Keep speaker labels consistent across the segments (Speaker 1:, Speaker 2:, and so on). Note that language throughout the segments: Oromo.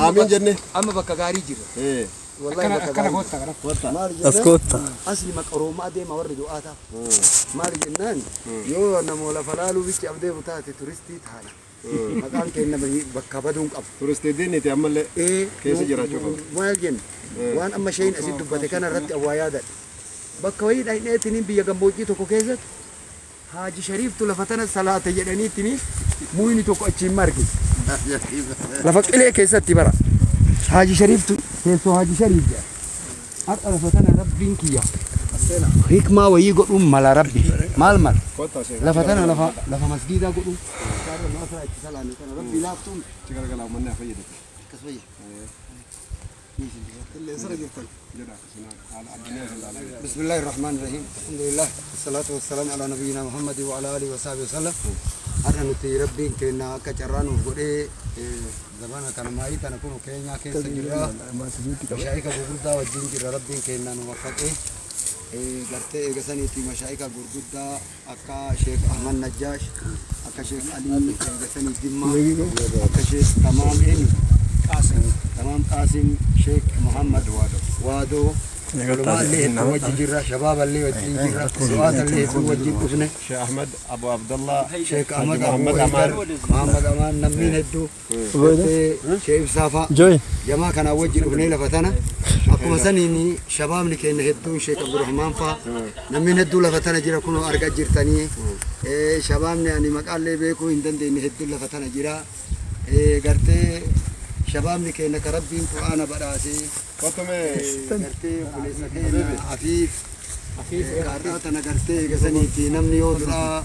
Speaker 1: Amiin jenne.
Speaker 2: Amma bakka gaarii jira. Wallahi bakka gaarii.
Speaker 3: Askoota.
Speaker 2: Asli maqaroomaa deema warri du'aataa. Maal jennaan yoo nama lafa laaluu bichi abdee taate turistii taana. Maqaan keenya bakka baduun qabu.
Speaker 1: Turistii diiniti ammallee keessa jiraachuu qabu.
Speaker 2: Maal jenna waan amma isheen asitti dubbate kana irratti awwaa yaadadha. Bakka wayii dhaqneetiin biyya gammoojjii tokko keessatti Haaji Shariiftu lafa tana salaate jedhaniitiin muyni tokko achiin marge. Lafa qilee keessatti bara. Haaji Shariiftu teessoo Haaji Shariif jedha. Har'a lafa tana rabbiin kiyya. Hikmaa wayii godhuun mala rabbi. Maal mala? Lafa tana lafa masgiidaa godhuun. Rabbi laaftuun. Akkas wayya. بسم الله الرحمن الرحيم الحمد لله والصلاة والسلام على نبينا محمد وعلى آله وصحبه وسلم. أنا نتي ربي كنا كجران وغدي زمانا كان ماي كان كونو كينيا كيس جرا مشايخ غرغدا وجين جرا ربي كنا نوفقه غرتي اغسني تي مشايخ غرغدا اكا شيخ احمد نجاش اكا شيخ علي اغسني جمّا اكا شيخ تمام ان قاسم تمام قاسم شيخ محمد وادو علماء اللي وجه جرا شباب اللي وجه جرا سواد اللي وجه كفنه
Speaker 1: شيخ احمد ابو عبد الله
Speaker 2: شيخ احمد محمد امان محمد امان نمين هدو شيخ صافا جماعه كان وجه كفنه لفتنا اكو سنيني شباب نكين هدو شيخ عبد الرحمن فا نمين هدو لفتنا جرا كنو ارغا جرتني شباب يعني مقال لي بيكو اندندين هدو لفتنا جرا غرتي شباب نكين كربين قران براسي gartee obboleessa keenya Afiif kaarraa tana gartee eegasaniiti namni yoo duraa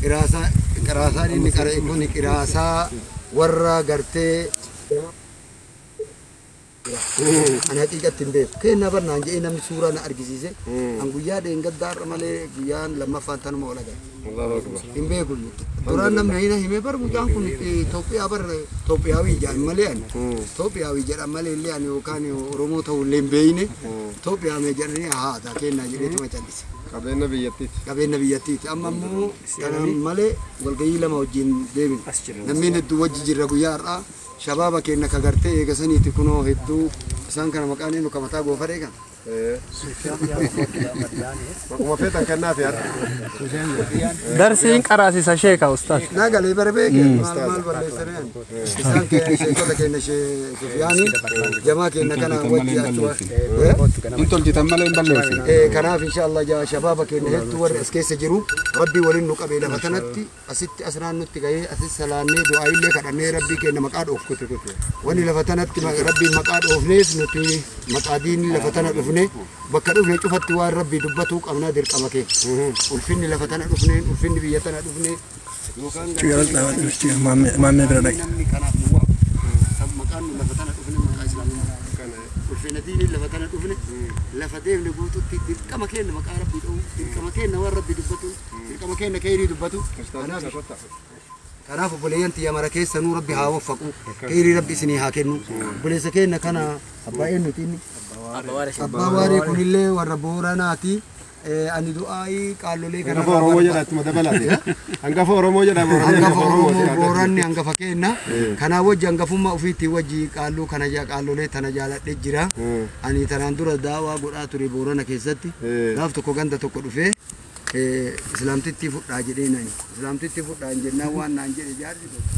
Speaker 2: qiraasaan inni qara'e kun qiraasaa warra gartee ani haqiiqatti hin beeku kennaa barnaan jedhee namni suuraa na argisiise an guyyaa dheengaddaarra malee guyyaan lammaffaan tanuma ol agarre hin beeku duraan namni hina himee bar mucaan kun Itoophiyaa bar Itoophiyaawii jedhan malee ani Itoophiyaawii jedhan malee illee ani yookaan Oromoo ta'uu illee hin beeyne Itoophiyaa mee jedhanii haa taa kennaa jedheetuma callise.
Speaker 1: Qabeenya biyyattiiti.
Speaker 2: Qabeenya biyyattiiti. Amma immoo kanaan malee walgahii lama wajjin deemine. Namni hedduu wajji jirra guyyaa har'aa shabaaba keenya ka gartee eegasaniiti kunoo hedduu isaan kana maqaan inni kamataa goofaree kana.
Speaker 1: Maquma feetan kennaafi har'a.
Speaker 3: Darsiin qaraasisa sheeka ustaaz.
Speaker 2: Naa galee bara beeke maal maal balleessanii isaan keenya sheekota keenya Sufiyaanii jamaa keenya kana wajji achuma.
Speaker 4: Hin tolchitan malee hin balleessine.
Speaker 2: Kanaaf inshallah shabaaba keenya hedduu warri as keessa jiru rabbii waliin nu qabee lafa kanatti asitti as naannutti gahee asis salaannee du'aa illee kadhannee rabbii keenya maqaa dhoofku. Wanni lafa kanatti rabbiin maqaa dhoofnees nuti maqaa diinni lafa tana dhufne bakka dhufne cufatti waan rabbii dubbatuu qabnaa dirqama keenya. Ulfinni lafa tana dhufne ulfinni biyya tana dhufne yookaan namni kanaaf nu waamu maqaan nu lafa tana dhufne maqaa islaamummaa ulfina diinii lafa tana dhufne lafa deemne guututti dirqama keenya maqaa rabbii dha'u dirqama keenya waan rabbii dubbatu dirqama keenya kheyrii dubbatu. Kanaaf obboleeyyan tiyya mara keessanuu rabbi haa waffaqu kheyrii rabbi isinii haa kennu obboleessa keenya kana abbaa eenyuti inni abbaa waaree kunillee warra booranaati. Ani du'aayii qaallolee kana
Speaker 1: hangafa Oromoo jedha ittuma dabalaate hangafa Oromoo jedha
Speaker 2: hangafa Oromoo booranni hangafa keenya kanaa wajji hangafummaa ofiitti wajji qaalluu kana qaallolee tana jaaladhe jira. Ani tanaan dura daawaa godhaa ture boorana keessatti gaaf tokko ganda tokko dhufee islaamtitti fudhaa jedhee nani islaamtitti fudhaa hin jennaan waan naan jedhe jaarsi tokko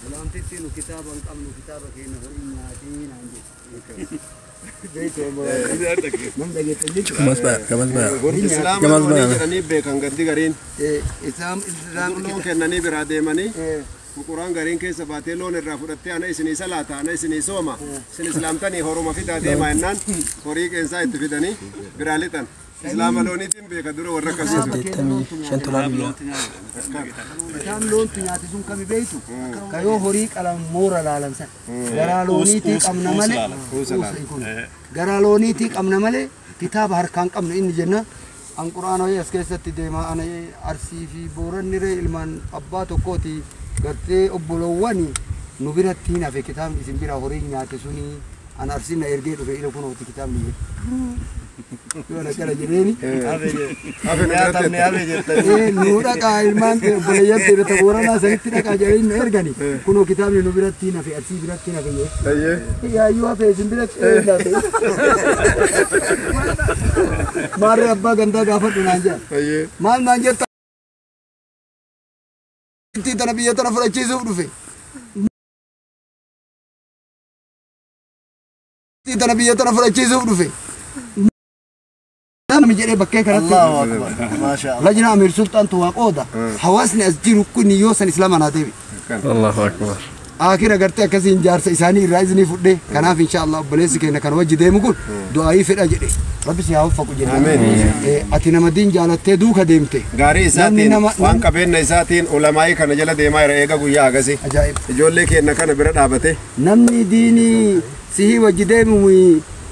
Speaker 2: islaamtitti nu kitaaba hin qabnu kitaaba keenya horii nyaatii naan jedhe.
Speaker 1: Islaama loonii jedhanii beekan gandi gariin loon kennanii biraa deemanii muquraan gariin keessa baatee loon irraa fudhattee ana isinii salaata ana isinii sooma isin islaamtanii horuma fidaa deemaa jennaan horii qeensaa itti fidanii biraa lixan. Islaama looniitiin beeka dura warra akkasiisu.
Speaker 2: Isaan loontu nyaate sun kami beeytu ka yoo horii qalan moora laalan san garaa looniitii qabna malee garaa looniitii qabna malee kitaaba harkaan qabnu inni jenna an quraana wayii as keessatti deema ana arsii fi booranni ree ilmaan abbaa tokkooti gartee obbolowwani nu biratti hin hafe kitaabni isin bira horii nyaate suni an arsiin na ergee dhufe ila kunooti kitaabni jedhu. Yoo akkana jedheeni. Nu dhaqaa ilmaan ta'e obboleeyyan ta'e ta Booranaa sanitti dhaqaa jedhanii nu ergani. Kunoo kitaabni nu biratti nafe Arsii biratti nafe jee. Yaayyuu hafe isin biratti laate. Maarree abbaa gandaa gaafadhu naan jedhan. Maal naan jetta? Tana biyya tana fudhachiisuuf dhufe. Tana biyya tana fudhachiisuuf dhufe. Namni jedhee bakkee kanatti.
Speaker 5: Allahu akbar. Maasha Allah.
Speaker 2: Lajna Amir Sultaan tu waa qooda. Hawaasni as jiru kun yoo san islaama naa deebi.
Speaker 3: Allahu akbar.
Speaker 2: Akira gartee akkasiin jaarsa isaanii irraa iznii fudhee kanaaf insha Allah obboleessi keenya kan wajji deemu kun du'aayii fedha jedhe. Rabbi si haa waffaqu jennaan. Ati nama diin jaalattee duuka deemte.
Speaker 1: Gaarii isaatiin waan qabeenya isaatiin ulamaa'ii kana jala deemaa jira eega guyyaa agasii.
Speaker 2: Ajaa'ib.
Speaker 1: Ijoollee keenya kana bira dhaabate.
Speaker 2: Namni diinii sihii wajji deemu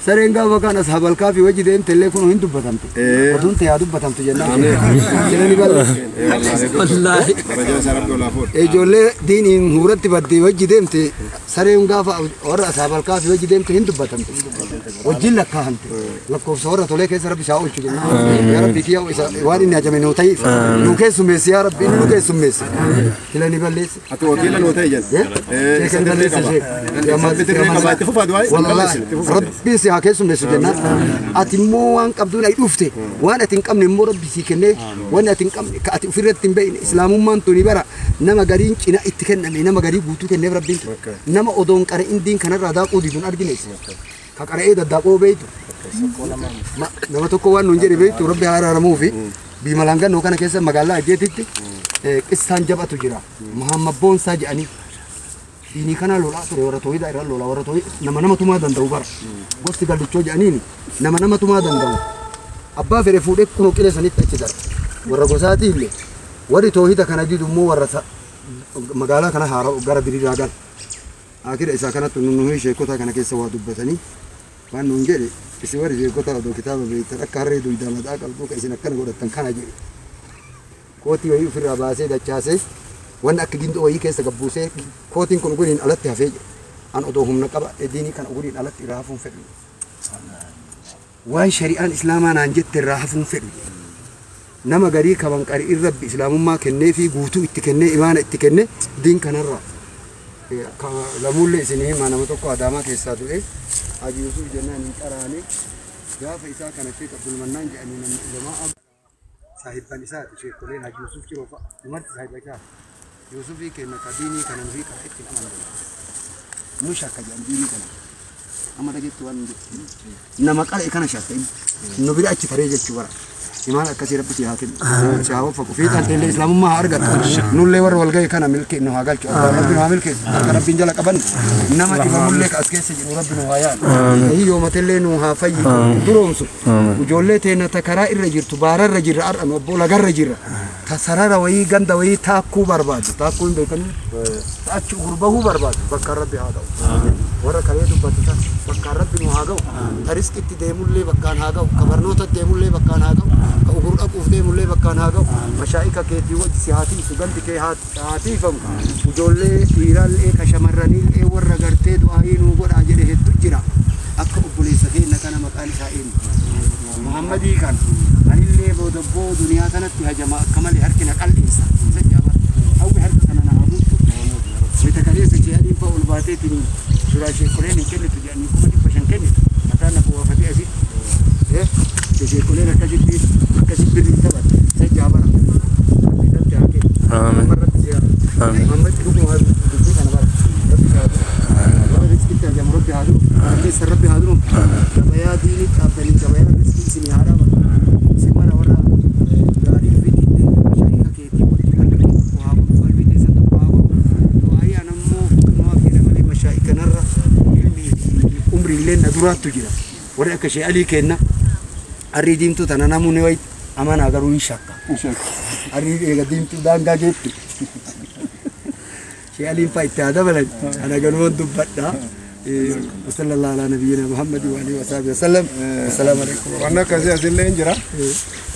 Speaker 2: sareen gaafa kan ashaabal kaafii wajji deemte illee kun hin dubbatamte. Oduun ta'e haa dubbatamtu jennaan. Jedhani balleesse.
Speaker 3: Wallaahi.
Speaker 1: Kabajaa isaa Rabbi olaa fuudhu.
Speaker 2: Ijoollee diiniin huuratti baddee wajji deemte sareen gaafa warra ashaabal kaafii wajji deemte hin dubbatamte. Wajjin lakkaa'amte. Lakkoofsa warra tolee keessa Rabbi isaa oolchu jennaan. Yaa Rabbi kiyya waan inni ajame nuu ta'iif. Nuu keessummeessi yaa Rabbi inni nu keessummeessi. Filanii balleesse.
Speaker 1: Ati wakiila nuu ta'e jenna.
Speaker 2: Sheekan balleesse sheek. Rabbi si haa keessummeessu jennaan. Ati immoo waan qabduun ay dhufte waan ati hin qabne immoo Rabbi sii kennee waan ati hin qabne ka ati ofirratti hin beekne islaamummaan tuni bara nama gariin cina itti kenname nama garii guutuu kenneef Rabbiin nama odoon qara'in diin kanarraa daaquu diduun argine ka qara'ee daddaaqoo beektu nama tokko waan nuun jedhe beektu Rabbi haa araaramuufi biimalangannoo kana keessa magaalaa Ajjeetitti qissaan jabatu jira Muhammad Boonsaa jedhanii diinii kana lolaa ture warra tooyidaa irra lolaa warra tooyi nama nama tumaa danda'u bara gosti gallichoo jedhaniini nama nama tumaa danda'u abbaa fedhe fuudhee kunoo qilee sanitti achi dara warra gosaatii illee warri toohida kana didu immoo warra magaalaa kana haara gara diriiraa gala akira isaa kanatti nuyi sheekota kana keessa waa dubbatanii waan nuun jedhe isin warri sheekota odoo kitaaba beektan akka harree duydaa mataa qalbuu ka isin akkana godhattan kana jedhe kootii wayii ofirraa baasee dachaasee wanni akka gindoo wayii keessa gabbuusee kootiin kun uguriin alatti hafee jira. An odoo humna qaba diinii kana uguriin alatti irraa hafuun fedhu. Waan shari'aan islaamaa naan jette irraa hafuun fedhu. Nama garii kaban qari'in Rabbi islaamummaa kennee fi guutuu itti kennee imaana itti kennee diin kanarraa. Lamuullee isinii himaa nama tokko Adaamaa keessaa du'e Haji Yusuf jennaan hin qaraane gaafa isaa kana Sheek Abdulmannaan jedhanii namni ulamaa saahibban isaati sheekoleen Haji Yusuf Ciroo fa'a dumarti saahiba isaati. Yusufii kenna ka diinii kana nuyi qara itti amaname. Nu shakka jedhan diinii kana. Amma dhageettu waan hin jettu. Nama qara'e kana shakka inni. Nu bira achi taree jechuu bara. Imaan akkasii Rabbi si haa kennu. Si haa waffaqu. Fiixaan ta'ellee islaamummaa haa argatu. Nullee warra wal ga'e kana milkee nu haa galchu. Rabbi nu haa milkeessu. Harka Rabbiin jala qaban. Nama dhibamullee ka as keessa jiru Rabbi nu haa yaadu. Hiyyoomatillee nu haa fayyisu. Duroomsu. Ijoollee teenya ta karaa irra jirtu baararra jirra har'a nu abboo lagarra jirra. Ta sarara wayii ganda wayii taakkuu barbaadu. Taakkuu hin beekanii? Ta achi gurbahuu barbaadu. Bakka Rabbi haa ga'u. Warra kalee dubbatu tan bakka Rabbi nu haa ga'u. Ta riskitti deemullee bakkaan haa ga'u. Ka barnoota deemullee bakkaan haa ga'u. Ka ugur dhaquuf deemullee bakkaan haa ga'u. Mashaa'ika keetii wajji si haa tiisu gandi kee haa tiifamu. Ijoollee dhiiraallee ka shamarraniillee warra gartee du'aayii nuu godhaa jedhe hedduu jira. Akka obboleessa keenya kana maqaan isaa eenyu? Muhammadii kan anillee boodabboo duniyaa kanatti hajama akka malee harki na qal'insa. Hawwi harka kana na hamuutu. Wayita kaleessa ji'a dhiibbaa ol baateetiin suuraa sheekoleen hin kennitu jedhanii 500,000 kennitu. Mataan na bu'aafatee asitti. Sheekoleen akkasitti akkasitti birrii taphatte. Isa jaabara. Bitatti haa kennu. Ammarratti si'a. Muhammad dhuguma dubbii kana bara. Rabbi haa duru. Warra riskitti hajamu Rabbi haa duru. Keessa Rabbi haa duru. Gabayaa diinii dhaabbanii gabayaa riskii isinii haa dhaabatu. Isin mara warra gaarii ofiitti shariika keetii wajji qalbii tokko haa godhu qalbii teessan tokko haa godhu. Du'aayii an ammoo hukumaa fedha malee mashaa'ika kanarra ilmii fi umrii illee na duraattu jira. Warri akka Shee Alii kenna harrii diimtuu tana namuu ni wayi amanaa garuu hin shakka. Harrii eega diimtuu daangaa geetti. Shee Aliin faa itti haa dabalan ana galuman dubbadha. وصلى الله على نبينا محمد وآله وصحبه وسلم. السلام عليكم.
Speaker 1: Waan akkasii asillee hin jira.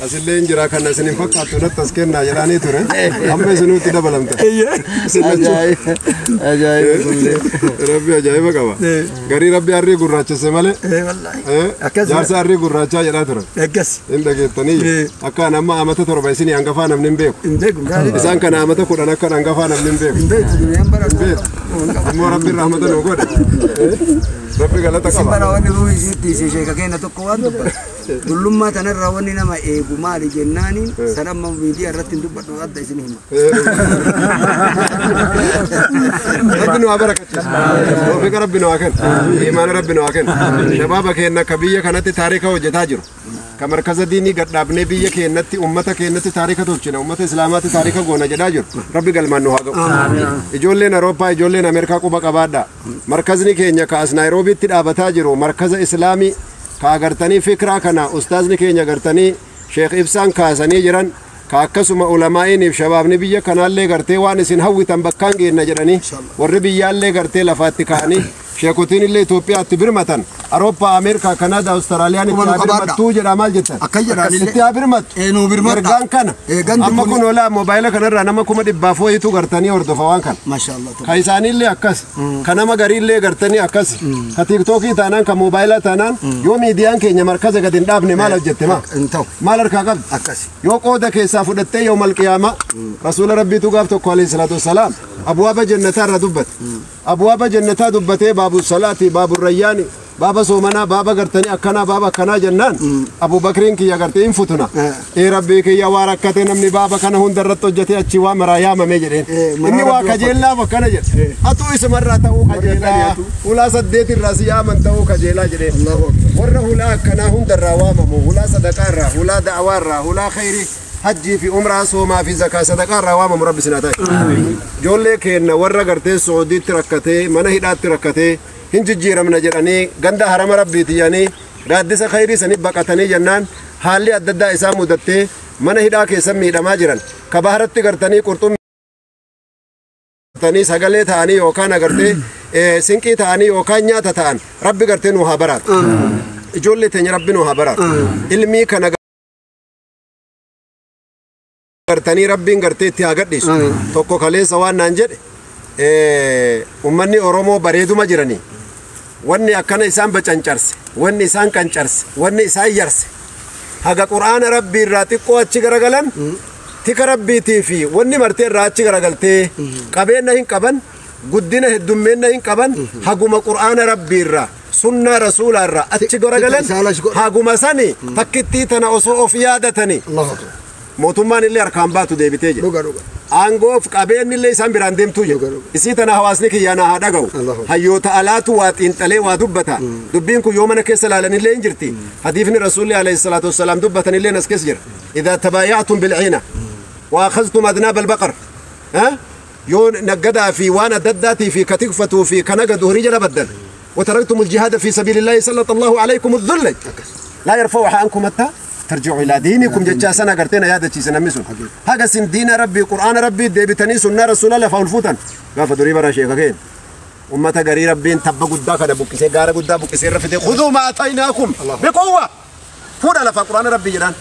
Speaker 1: Asillee hin jira kan isin hin fakkaattu natti as kennaa jedhanii ture. Amma isinuutti dabalamta. Isin lachuu.
Speaker 2: Ajaa'iba.
Speaker 1: Rabbi ajaa'iba qaba. Garii Rabbi harrii gurraachise malee.
Speaker 2: Wallahi. Akkas.
Speaker 1: Jaarsa harrii gurraachaa jedhaa ture.
Speaker 2: Akkas.
Speaker 1: Hin dhageettanii akka an amma amata 7 isinii hangafaa namni hin beeku.
Speaker 2: Hin beeku gaarii.
Speaker 1: Isaan kana amata 10 akka hangafaa namni hin beeku.
Speaker 2: Hin beektu duniyaan bara.
Speaker 1: Beeku. Immoo Rabbiin rahmata nuu godhe. Rabbi galata qaba.
Speaker 2: Bara wanni ruuhi isiitti isee sheeka keenya tokko waan dubbatu. Dullummaa tanarraa wanni nama eegu maali jennaaniin san amma miidiyaa irratti hin dubbadhu adda isin hima.
Speaker 1: Rabbi nu haa barakachiisu. Toofiqa Rabbi nu haa kennu. Imaana Rabbi nu haa kennu. Shabaaba keenya akka biyya kanatti taarika hojjetaa jiru. Ka markaza diinii gadhaabnee biyya keenyatti ummata keenyatti taarika tolchina ummata islaamaatti taarika goona jedhaa jiru. Rabbi galmaan nu haa ga'u. Ijoolleen Awurooppaa ijoolleen Ameerikaa quba qabaadhaa. Markazni keenya ka as Naayiroobiitti dhaabataa jiru markaza islaamii ka agartanii fikiraa kana ustaazni keenya agartanii Sheekh Ibsaan kaasanii jiran ka akkasuma ulamaa'iiniif shabaabni biyya kanaallee gartee waan isin hawwitan bakkaan geenna jedhanii warri biyyaallee gartee lafaatti ka'anii sheekotiin illee Itoophiyaatti birmatan Awurooppaa Ameerikaa Kanaadaa Awustiraaliyaan itti haa birmattuu jedha maal jettan
Speaker 2: Akkan jedhaan
Speaker 1: itti haa birmattu
Speaker 2: Nuu birmadha.
Speaker 1: ergaan kana
Speaker 2: Gandi
Speaker 1: amma
Speaker 2: kun
Speaker 1: kun olaa moobaayila kanarraa nama 100,000 wayitu gartanii hordofa waan kana
Speaker 2: Maashaallah.
Speaker 1: ka isaaniillee akkas ka nama gariillee gartanii akkas ka tiiktookii taanaan ka moobaayilaa taanaan yoo miidiyaan keenya markaza gad hin dhaabne maal hojjette maa
Speaker 2: Hin ta'u.
Speaker 1: maal harkaa qabdi
Speaker 2: Akkas.
Speaker 1: yoo qooda keessaa fudhattee yoo malqiyaama rasuula rabbiitu gaaf tokko alayhi salaatu wassalaam abwaaba jannataa irra dubbate abwaaba jannataa dubbatee baabu salaati baabu rayyaani baaba soomanaa baaba gartanii akkanaa baaba akkanaa jennaan abubakriin kiyya gartee hin futuna ee rabbii kiyya waa rakkate namni baaba kana hunda irratti hojjetee achi waa maraa yaamame jedheen inni waa kajeellaaf akkana jedhe atuu isumarraa ta'uu kajeelaa hulaa 8 irraa si yaaman ta'uu kajeelaa jedheen warra hulaa akkanaa hundarraa waamamu hulaa sadaqaa irraa hulaa da'awaa irraa hulaa khayrii hajjii fi umraa soomaa fi zakaa sadaqaa irraa waamamu rabbi sinaa ta'e. Ijoollee keenna warra gartee Soodiitti rakkatee mana hidhaatti rakkatee hin jijjiiramna jedhanii ganda harama rabbiiti jedhanii gaaddisa khayrii sanii baqatanii jennaan haalli adda addaa isaa mudattee mana hidhaa keessan miidhamaa jiran ka baharatti gartanii qurxummii gartanii sagalee ta'anii yookaan agartee sinqii ta'anii yookaan nyaata ta'an rabbi gartee nu haa baraatu. Ijoollee teenya rabbi nu haa baraatu. Ilmii kana gartanii rabbiin gartee itti haa gadhiisu. Tokko kaleessa waan naan jedhe ummanni Oromoo bareeduma jiranii wanni akkana isaan bacancarse wanni isaan qancarse wanni isaan yarse haga qur'aana rabbii irraa xiqqoo achi garagalan tika rabbiitii fi wanni martee irraa achi garagaltee qabeenya hin qaban guddina heddummeenna hin qaban haguma qur'aana rabbii irraa sunnaa rasuulaa irraa achi garagalan haguma sani takkittii tana osoo of yaadatanii mootummaan illee harkaan baatu deebitee jedhe. Aangoof qabeenyi illee isaan biraan deemtuu jedhe. Isii tana hawaasni kiyyaanaa haa dhaga'u. Hayyoota alaatu waa xiinxalee waa dubbata. Dubbiin kun yoo mana keessa ilaalan illee hin jirti. Hadiifni rasuulli alayhi salaatu wassalaam dubbatan illee as keessa jira. Idaa tabaaya'tum bilciina wa akhadhtum adnaaba albaqar. Yoo naggadaa fi waan adda addaatii fi ka tikfatuu fi ka nagadu horii jala baddan. وتركتم الجهاد في سبيل الله سلط الله عليكم الذل لا يرفعها عنكم حتى ترجعوا إلى دينكم جتشا سنة قرتنا يا دتشي سنة مسون هذا سن دين ربي قرآن ربي ديبتني سنة رسول الله فولفوتن قاف دري برا شيخ كين أمة قري ربي تبقى قدا كذا بكسي غارة قدا بكسي رفتي خذوا ما آتيناكم بقوة فور على قرآن ربي جدان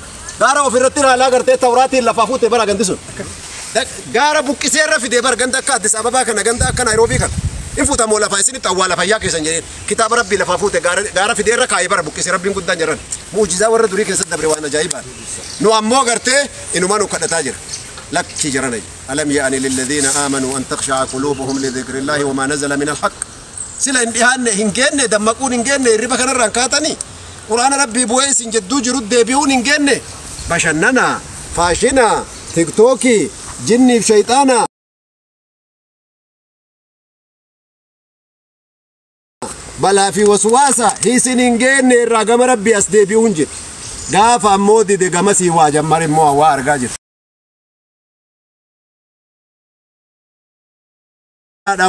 Speaker 1: غارة وفي رتنا لا قرتي توراتي لفافوت برا قندسون غارة بكسي رفتي برا قندك أديس أبابا كنا قندك نيروبي كان infuta moo lafaa isinitti awwaala fayyaa keessan jedheen kitaaba rabbii lafaa fuute gaara fidee irra kaayee bara buqqise rabbiin guddaan jedhan muujizaa warra durii keessatti dabre waan ajaa'ibaa nu ammoo gartee inuma nu kadhataa jira lakkii jiran alam ya'ani lilladhiina aamanuu an takhsha'a quluubuhum lidhikrillaahi wamaa nazala min alhaq sila hin dhihaanne hin geenne dammaquun hin geenne hirriba kanarraan kaatanii quraana rabbii bu'ee isin jedduu jiru deebi'uun hin geenne bashannanaa faashinaa tiktookii jinniif shayxaanaa balaa fi waswaasa hiisin hin geenne irraa gama rabbii as deebi'uun jedhe gaafa ammoo dide gamasii waa jammar immoo waa argaa jira.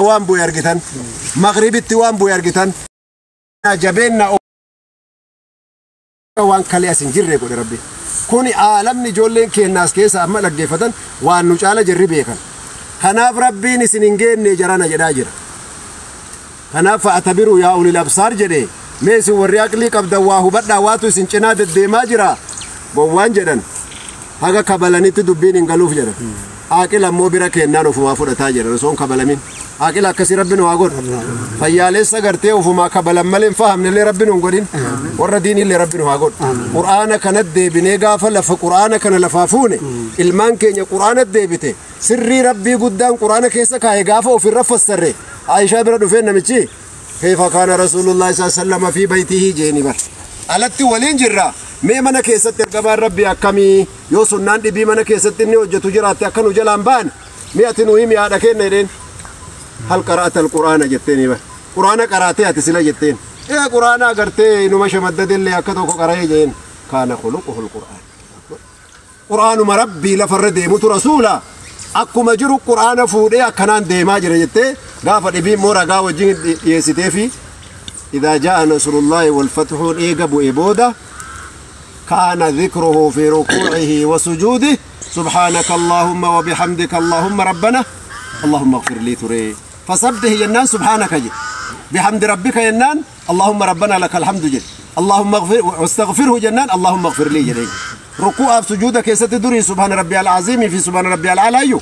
Speaker 1: Waan bu'e argitan magribitti waan bu'e argitan jabeenna waan kalee as hin jirre godhe rabbi kuni aalamni ijoolleen keenyaas keessa amma dhaggeeffatan waan nu caala jirri beekan kanaaf rabbiin isin hin geenne jarana jedhaa jira. Kanaaf fa'atabiruu yaa ulil absaar jedhe mee isin warri aqlii qabdan waa hubadhaa waatu isin cinaa deddeemaa jira gowwaan jedhan haga kabalanitti dubbiin hin galuuf jedhan. Aqil ammoo bira kennaan ofumaa fudhataa jedhan osoo hin kabalamin. Aqil akkasii rabbi nu haa godhu. Fayyaalessa gartee ofumaa kabalan malee hin fahamnellee rabbi nu hin godhin. Warra diinillee rabbi nu haa godhu. Qur'aana kana deebinee gaafa lafa qur'aana kana lafaa fuune ilmaan keenya qur'aana deebite sirrii rabbii guddaan qur'aana keessa kaa'e gaafa ofirra fassarre Aishaa bira dhufee namichi kayfa kaana rasuulullaahi sallallaahu alaihi wasallam fi baytihi jeeni bar. Alatti waliin jirra. Mee mana keessatti ergamaan rabbii akkamii yoo sunnaan dhibii mana keessatti inni hojjetu jiraatte akka nu jalaan ba'an mee ati nu himi haadha kenna jedheen. Hal qara'ata alqur'aana jetteeni bar. Qur'aana qaraatee ati sila jetteen. Ee qur'aana agartee numa shamaddadellee akka tokko qara'ee jeen. Kaana khuluquhu alqur'aan. Qur'aanuma rabbii lafarra deemutu rasuula. Akkuma jiru qur'aana fuudhee akkanaan deemaa jira jettee gaafa dhibii immoo ragaa wajjin dhiyeessitee fi إذا جاء نصر الله والفتح إيجاب إبودة كان ذكره في ركوعه وسجوده سبحانك اللهم وبحمدك اللهم ربنا اللهم اغفر لي تري فسبه ينان سبحانك جل بحمد ربك ينان اللهم ربنا لك الحمد جل اللهم اغفر واستغفره جنان اللهم اغفر لي جل ركوع سجودك يستدري سبحان ربي العظيم في سبحان ربي العلي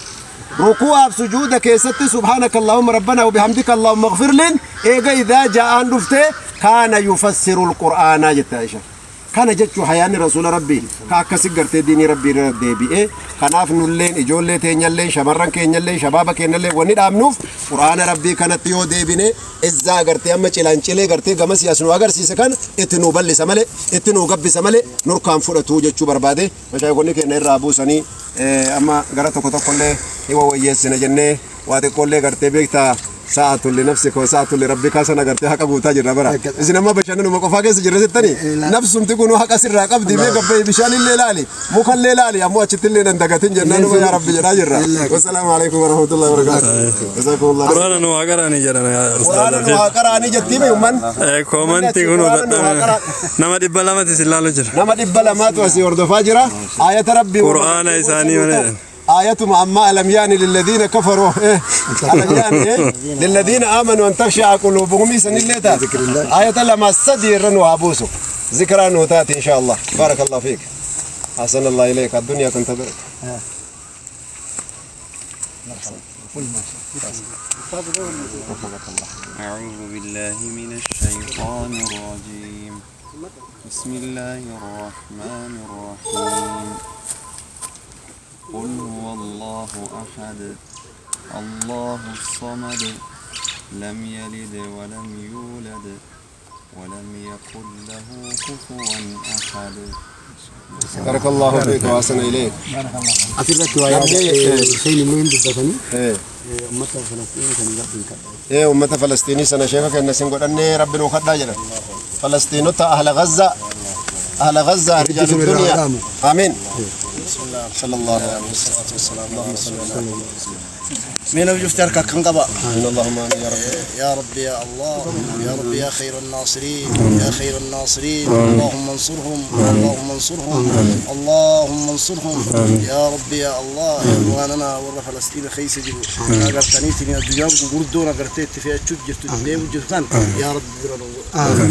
Speaker 1: ركوع سجودك يست سبحانك اللهم ربنا وبحمدك اللهم اغفر لي إيجا إذا جاء أن كان يفسر القرآن جت عائشة كان جت حياني رسول ربي كأكسي قرت ديني ربي ردي بي كناف نولين إجولة تينيلين شبران كينيلين شبابا كينيلين وني أمنوف قرآن ربي كانت يو ديبيني إذا قرت أما تشيلان تشيلي قرت جمس يسنو أجر سيسكن إتنو بل سملة إتنو قب سملة نور كان فرتو جت شو بربادة مش هيقولني كأن الرابو سني أما قرأت كتب كله هو ويسنا جنة وهذا كله قرت بيكتا ساعة لنفسك وساعة لربك سنة قرتي حق أبو تاجر ربرا إذا ما بشأنه ما كفاك سجرة الثاني نفس تكون حق سر رقب دي بيك بشأن الليل علي مو كل الليل علي أمو أشتري لنا ندقتين جنان ويا رب جناجر والسلام عليكم ورحمة الله وبركاته جزاكم الله
Speaker 3: قرآن وقراني جرنا يا أستاذ
Speaker 1: قرآن وقراني جتي بيومن
Speaker 3: كومنتي كونوا نما دبلا ما تسلالو جرا
Speaker 1: نما دبلا ما توسي وردو فاجرة آية ربي
Speaker 3: قرآن إساني ولا
Speaker 1: آية معما ألم يعني للذين كفروا ألم يعني للذين آمنوا أن تخشع قلوبهم سنلتا آية لما سدير وعبوسه ذكرى نوتات إن شاء الله بارك الله فيك أحسن الله إليك الدنيا تنتظرك
Speaker 5: أعوذ بالله من الشيطان الرجيم بسم الله الرحمن الرحيم قل هو الله أحد الله الصمد لم يلد ولم يولد ولم يكن له كفوا أحد.
Speaker 1: بارك الله فيك وأحسن إليك.
Speaker 2: أفرت ويا شيء من بالدفني. أمة فلسطين كان ربنا
Speaker 1: إيه أمة فلسطيني سنة شيخك إن سنقول أني ربنا خدنا جل فلسطين أهل غزة أهل غزة رجال الدنيا آمين. صلى الله عليه وسلم. اللهم صل على
Speaker 6: من وجفت كان قبا.
Speaker 1: اللهم امين يا رب.
Speaker 6: يا رب يا الله يا رب يا خير الناصرين يا خير الناصرين اللهم انصرهم اللهم انصرهم اللهم انصرهم يا رب يا الله وانا ورا فلسطين خيس جرو اغرتنيتني الدنيا غردونا غرتيت في اتشجرت ديو جفان يا رب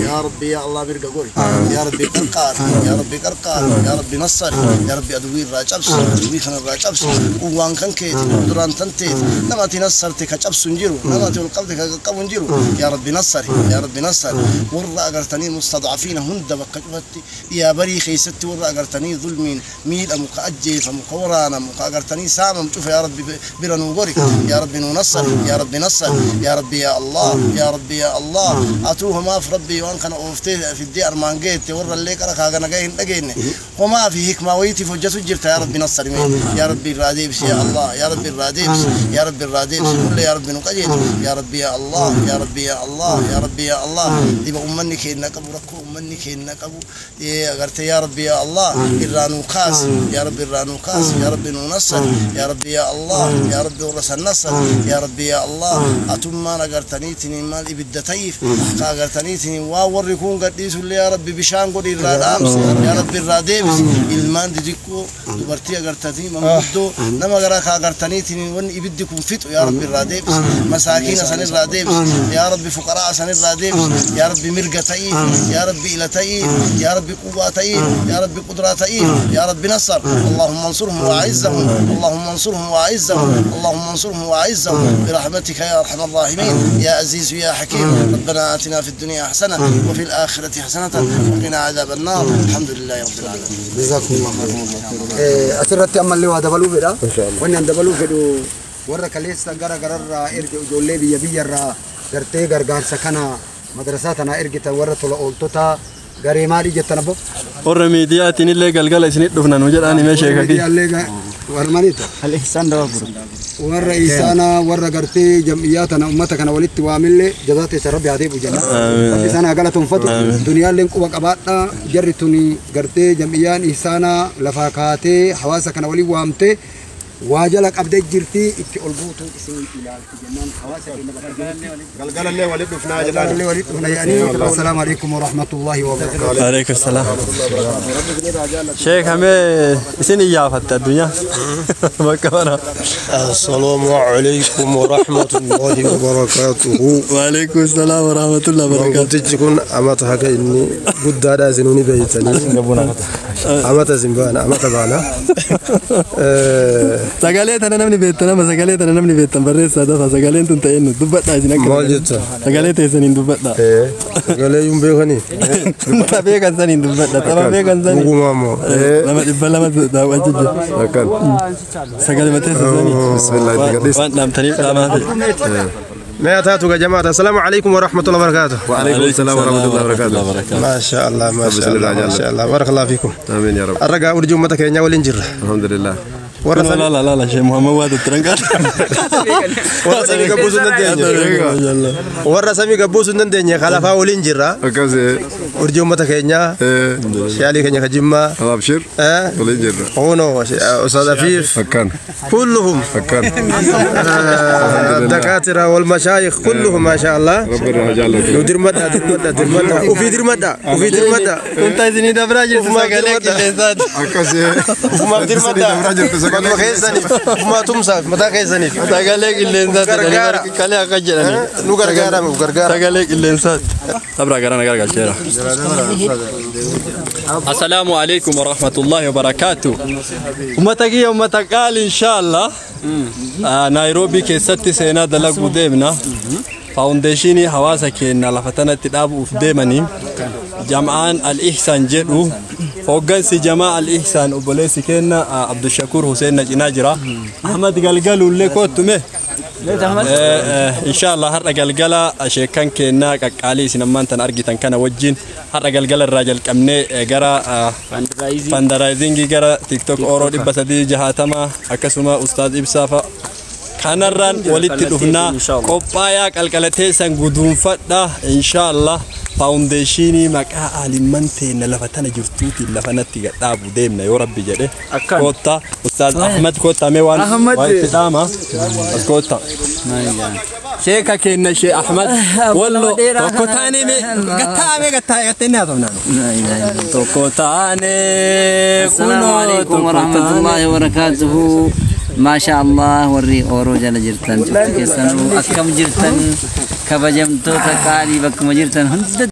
Speaker 6: يا رب يا الله برقا قولي يا ربي قرقار يا ربي قرقار يا ربي نصر يا ربي ادوير راجبس ادوير خن راجبس وان كان كيت دران تنتيت نماتي نصرتك كجبس نجرو نماتي القبض كقب نجرو يا ربي نصر يا ربي نصر ورا اغرتني مستضعفين هند بكجبتي يا بري خيستي ورا اغرتني ظلمين ميل ام قاجي فمقورانا مقاغرتني سامم شوف يا ربي برنوغوري يا ربي نصر يا ربي نصر يا ربي يا الله يا ربي يا الله اتوه ما في ربي وان كان اوفتي في الديار مانجيت ورا اللي كرا نغين دغين وما في حكمه ويتي فجت جرت يا ربي نصر يا ربي الراديبس يا الله يا ربي الراديبس يا ربي الراديبس كل يا ربي نقجل يا ربي يا الله يا ربي يا الله يا ربي يا الله يبقى امنك انك ابو ركو امنك انك ابو يا غرت يا ربي يا الله الرانو كاس يا ربي الرانو كاس يا ربي نصر يا ربي يا الله يا ربي ورس النصر يا ربي يا الله اتم انا غرتنيتني مال ابدتيف غرتنيتني واور يكون قديس يا ربي بشان قدي الرادامس يا ربي الراديبس المان ديكو دبرتي غرتني ممدو نما غرا غرتنيتني ون ابدكم fixu yaa rabbi irraa deebisi masaakiina san irraa deebisi yaa rabbi fuqaraa san irraa deebisi yaa rabbi mirga ta'ii yaa rabbi ila ta'ii yaa rabbi quwwaa ta'ii yaa rabbi qudraa ta'ii yaa rabbi nassar اللهم انصرهم وأعزهم اللهم انصرهم وأعزهم اللهم انصرهم وأعزهم برحمتك يا أرحم الراحمين يا عزيز يا حكيم ربنا آتنا في الدنيا حسنة وفي الآخرة حسنة وقنا عذاب النار الحمد لله رب العالمين
Speaker 2: جزاكم الله خير. Asirratti ammallee waa dabaluu fedha. Wanni an dabaluu fedhu warra kaleessa gara gararraa erge ijoollee biyya biyyarraa gartee gargaarsa kana madrasaa tanaa ergitan warra tola ooltota garee maalii jettan abbo?
Speaker 3: Warra miidiyaatiin illee galgala isinit dhufna nu jedhaan himee sheeka kiyya.
Speaker 2: Miidiyaallee warra maaliita? Warra isaana warra gartee jam'iyyaa tana ummata kana walitti waamillee jazaa teessa rabbi haa deebi'u jenna. Rabbi isaan haa galatoonfatu. Duniyaalleen quba qabaadha. Jarri tuni gartee jam'iyyaan isaana lafaa kaatee hawaasa kana waliin waamtee waa jala qabdee jirti itti ol guutuun isin ilaalti jennaan hawaasa keenya bakka jirutti.
Speaker 1: Galgalallee walitti dhufnaa jedhaan.
Speaker 2: Galgalallee walitti dhufna jedhanii. Assalaamu alaikum warahmatullahi wabarakatuh.
Speaker 3: Alaikum salaam. Sheekh hamee isin iyyaafatte addunyaa. Bakka bara.
Speaker 7: Assalaamu alaikum warahmatullahi wabarakatuh.
Speaker 3: Wa alaikum salaam warahmatullahi wabarakatuh.
Speaker 7: Manguddichi kun amata haga inni guddaadha isinuu ni beeytanii. Amata isin baana amata baana.
Speaker 3: Sagalee tana namni beektan amma sagalee tana namni beektan barreessaa dafa sagaleen tun ta'een nu dubbadhaa isin akka
Speaker 7: Maal jetta?
Speaker 3: Sagalee teessaniin dubbadhaa.
Speaker 7: Sagalee yuun beekanii?
Speaker 3: Tapha beekan saniin dubbadha. Tapha beekan saniin.
Speaker 7: Dhugumaa immoo.
Speaker 3: 200 daawwachuu jira.
Speaker 1: Akkan.
Speaker 3: Sagalee mateessisanii.
Speaker 1: Bismillah itti gadhiis.
Speaker 3: Waan dhaamtaniif dhaamaa ta'e.
Speaker 7: ما تاتوا يا جماعة السلام عليكم ورحمة الله وبركاته.
Speaker 1: وعليكم السلام ورحمة الله وبركاته.
Speaker 7: ما شاء الله ما شاء الله ما شاء الله بارك الله فيكم.
Speaker 1: آمين يا رب.
Speaker 7: الرجاء ورجو متى كينيا والإنجيل.
Speaker 1: الحمد لله.
Speaker 3: لا لا لا لا شيء محمد واد الترنقال.
Speaker 7: warra samii gabbuusu hin dandeenye kalafaa waliin jirra.
Speaker 1: Akkasii.
Speaker 7: Urjii uummata keenyaa. Shaalii keenya ka Jimmaa.
Speaker 1: Abshir. Waliin jirra.
Speaker 7: Ono Ustaaz Afiif.
Speaker 1: Akkan.
Speaker 7: كلهم.
Speaker 1: Akkan.
Speaker 7: الدكاترة والمشايخ كلهم ما شاء الله.
Speaker 1: ربنا يجعلك.
Speaker 7: ودرمدة درمدة درمدة وفي درمدة وفي درمدة.
Speaker 3: كنت isinii dabraa jirtu sagalee qilleensaati.
Speaker 1: Akkasii.
Speaker 7: Ufumaaf dirmadda. Matuma keessaniif. Ufumaa tumsaaf mataa keessaniif.
Speaker 3: Sagalee qilleensaati.
Speaker 7: Gargaara.
Speaker 3: Kalee akka jedhanii.
Speaker 7: Nu gargaara nu gargaara.
Speaker 3: Sagalee qilleensaati. Dabraa gara nagaa galcheera. Assalaamu alaikum warahmatullahi wabarakaatu. Uummata kiyya uummata qaali inshaallah. Naayiroobii keessatti seenaa dalaguu deemna. Faawundeeshinii hawaasa keenya lafa tanatti dhaabuuf deemanii jam'aan al-Ihsaan jedhu hooggansi jamaa al-Ihsaan obboleessi keenya Abdushakuur Hussein na cinaa jira. Ahmad Galgaluullee kottume. Inshaallah har'a galgala sheekan keenya qaqqaalii isin ammaan tan argitan kana wajjin har'a galgala irraa jalqabnee gara fandaraayizingii gara TikTok Oro 360 akkasuma Ustaaz Ibsaa fa'a kanarraan walitti dhufnaa qophaayaa qalqalatee san guduunfadha inshaallah faawundeeshinii maqaa aalimman teenna lafa tana jirtuutiin lafa natti gadhaabu deemna yoo rabbi jedhe kotta Ustaaz Ahmad kotta mee waan itti dhaama as kotta sheeka keenya shee Ahmad wallo tokko taanee mee gattaa'ame gattaa'e gattee ni haasofnaan tokko taanee
Speaker 8: السلام عليكم ورحمة الله وبركاته. ما شاء الله وري أورو جل جرتن كيسنو أكم جرتن كبجمتو تكالي بكم جرتن هند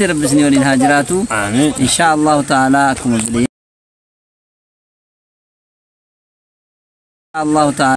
Speaker 8: رب سني ولين هاجراتو إن شاء الله تعالى أكم الله تعالى.